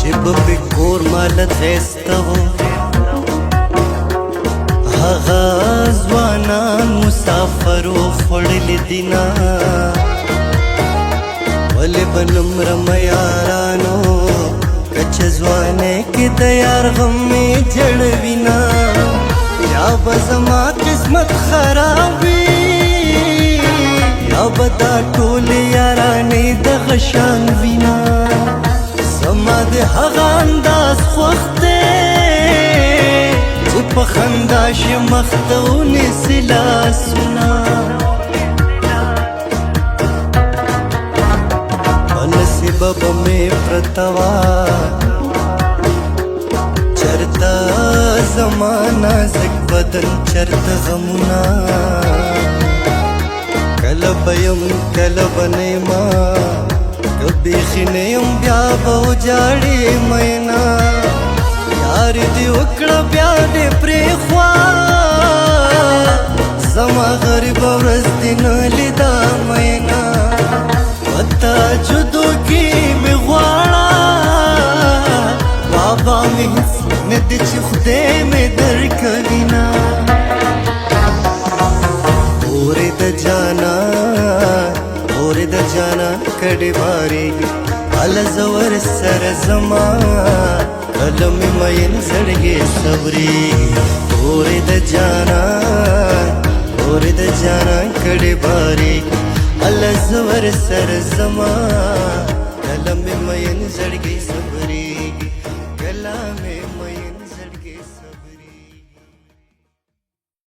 چې به کور مال خسته وو، هغه ځوانان مسافرو خړل دینا. ولې بنم رم یارانو کچ ځوانه کې د یار غم می جړوینا. یا به زما قسمت خرابي، یا به دا ټول یارانې د غشان وینا. زما د هغه انداز خوښ دی چې په خندا شي مخ ته ونیسي لاسونه. په نصیب به مې پرته وه چرته زما نازک بدن، چرته غمونه. کله به یم کله به نه یمه، که بیخي نه یم بیا به وجاړې مینا. یار دې وکړه بیا دې پرېښوه، زما غریبه ورځ دې نه لیده مینا. په تجدو کې مې غواړه بابا مې هېڅ نه دي چې خدای مې درکوینه. اورې د جانان، اورې د جانان کډې بارېږي، هله زه ورسره زما کله مې مین زړګی صبرېږي. اورې د جانان، اورې د جانان کډې بارېږي، هله زه ورسره زما کله مې مین زړګی صبرېږي.